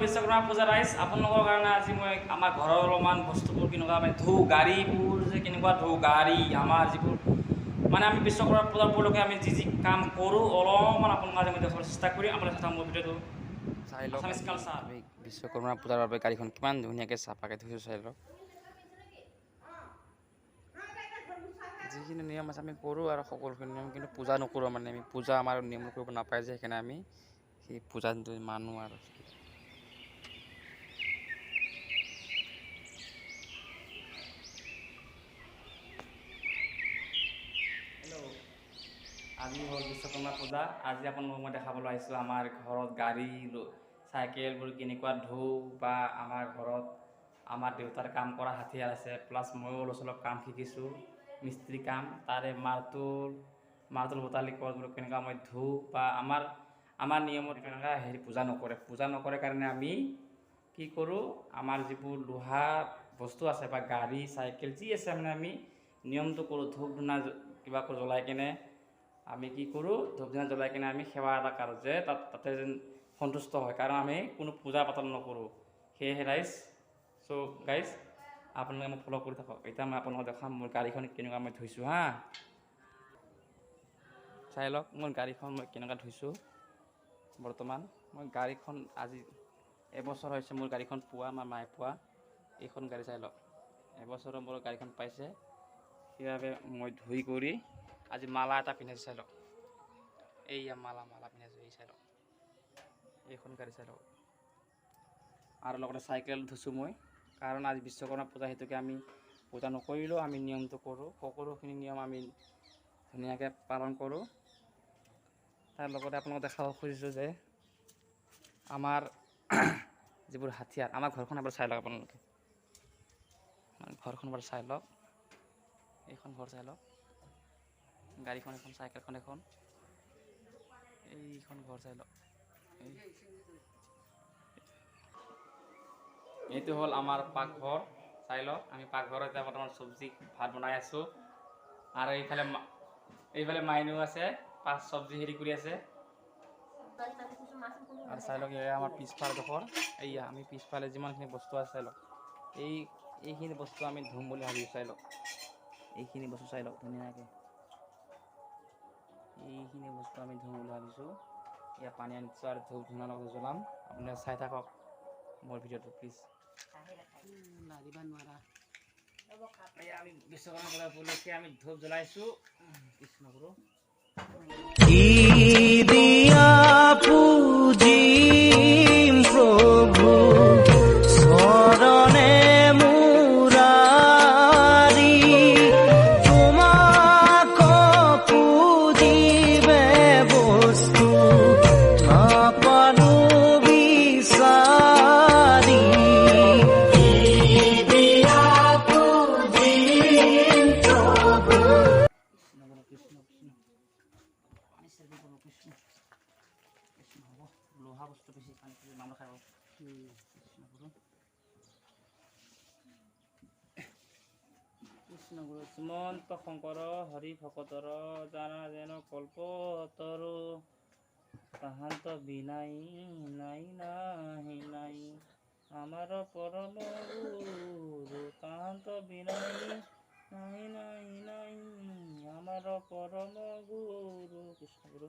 বিশ্বকৰ্মা পূজা ৰাইজ, আপোনালোকৰ কাৰণে আজি মই আমাৰ ঘৰৰ অলপমান বস্তুবোৰ কেনেকুৱা আমি ধুওঁ, গাড়ীবোৰ যে কেনেকুৱা ধুওঁ, গাড়ী আমাৰ যিবোৰ মানে আমি বিশ্বকৰ্মা পূজাৰ উপলক্ষে আমি যি যি কাম কৰোঁ অলপমান আপোনালোক আজি মই দেখাবলৈ চেষ্টা কৰিম। আপোনালোকে চাই মোৰ ভিডিঅ'টো চাই লওক। Assamese culture. আমি বিশ্বকৰ্মা পূজাৰ বাবে গাড়ীখন কিমান ধুনীয়াকৈ চাফাকৈ ধুইছোঁ, চাই লওক। যিখিনি নিয়ম আছে আমি কৰোঁ আৰু সকলোখিনি নিয়ম, কিন্তু পূজা নকৰোঁ। মানে আমি পূজা আমাৰ নিয়ম কৰিব নাপায় যে, সেইকাৰণে আমি সেই পূজাটো মানো আৰু। হেল্ল', আজি হ'ল বিশ্বকৰ্মা পূজা। আজি আপোনালোকক মই দেখাবলৈ আহিছোঁ আমাৰ ঘৰত গাড়ী চাইকেলবোৰ কেনেকুৱা ধুওঁ, বা আমাৰ ঘৰত আমাৰ দেউতাৰ কাম কৰা হাথিয়াৰ আছে, প্লাছ ময়ো অলপ চলপ কাম শিকিছোঁ, মিস্ত্ৰী কাম, তাৰে মাৰ্তুল মাৰ্তুল বটালি কলবোৰ কেনেকুৱা মই ধুওঁ, বা আমাৰ নিয়মত কেনেকুৱা হেৰি পূজা নকৰে। পূজা নকৰে কাৰণে আমি কি কৰোঁ, আমাৰ যিবোৰ লোহা বস্তু আছে বা গাড়ী চাইকেল যি আছে, মানে আমি নিয়মটো কৰোঁ। ধূপ ধূনা কিবা জ্বলাই কেনে আমি কি কৰোঁ, ধূপ ধূনা জ্বলাই কেনে আমি সেৱা এটা কৰোঁ যে তাতে যেন সন্তুষ্ট হয়, কাৰণ আমি কোনো পূজা পাতল নকৰোঁ। সেয়েহে ৰাইজ, চ' গাইজ, আপোনালোকে মোক ফ'ল' কৰি থাকক। এতিয়া মই আপোনালোকক দেখাম মোৰ গাড়ীখন কেনেকুৱা মই ধুইছোঁ। হা, চাই লওক মোৰ গাড়ীখন মই কেনেকুৱা ধুইছোঁ। বৰ্তমান মই গাড়ীখন আজি এবছৰ হৈছে মোৰ গাড়ীখন পোৱা, আমাৰ মায়ে পোৱা এইখন গাড়ী। চাই লওক, এবছৰৰ মোৰ গাড়ীখন পাইছে, সেইবাবে মই ধুই কৰি আজি মালা এটা পিন্ধাইছোঁ। চাই লওক, এইয়া মালা মালা পিন্ধাইছোঁ, এই চাই লওক, এইখন গাড়ী চাই লওক। আৰু লগতে চাইকেল ধুইছোঁ মই, কাৰণ আজি বিশ্বকৰ্মা পূজা, সেইটোকে আমি পূজা নকৰিলেও আমি নিয়মটো কৰোঁ, সকলোখিনি নিয়ম আমি ধুনীয়াকৈ পালন কৰোঁ। তাৰ লগতে আপোনালোকক দেখাব খুজিছোঁ যে আমাৰ যিবোৰ হাথিয়াৰ, আমাৰ ঘৰখন এবাৰ চাই লওক আপোনালোকে, ঘৰখন এবাৰ চাই লওক, এইখন ঘৰ চাই লওক, গাড়ীখন এখন, চাইকেলখন এখন, এইখন ঘৰ চাই লওক। এইটো হ'ল আমাৰ পাকঘৰ, চাই লওক। আমি পাকঘৰত এতিয়া বৰ্তমান চব্জি ভাত বনাই আছোঁ, আৰু এইফালে মাইনু আছে, পাঁচ চব্জি হেৰি কৰি আছে। আৰু চাই লওক, এয়া আমাৰ পিছফালডোখৰ, এইয়া আমি পিছফালে যিমানখিনি বস্তু আছে চাই লওক, এইখিনি বস্তু আমি ধুম বুলি ভাবিছোঁ। চাই লওক, এইখিনি বস্তু চাই লওক ধুনীয়াকৈ, এইখিনি বস্তু আমি ধুম বুলি ভাবিছোঁ। এয়া পানী আনিছোঁ আৰু ধূপ ধূনা লগত জ্বলাম। আপোনালোকে চাই থাকক মোৰ ভিডিঅ'টো প্লিজ। এয়া আমি বিশ্বকৰ্মা পূজা উপলক্ষে আমি ধূপ জ্বলাইছোঁ। কৃষ্ণ গুৰু। কি দিয়া পূজিম প্ৰভু চৰণে মুৰাৰি, তোমাক পূজিবে বস্তু নাপালো বিচাৰি। কৃষ্ণ গুৰু, কৃষ্ণ কৃষ্ণ। পানী চেপি কৰোঁ, কৃষ্ণ কৃষ্ণ। হ'ব, লোহা বস্তু বেছি পানী মানুহ খাব। কৃষ্ণ গুৰু, কৃষ্ণ গুৰু। শ্ৰীমন্ত শংকৰ হৰি ভকতৰ জানা যেন কল্পতৰু, তাহান্ত বিনাই নাই নাহি নাই আমাৰ পৰম গুৰু, তাহান্ত বিনাই নাই নাই নাই আমাৰ পৰম গুৰু। কৃষ্ণ গুৰু।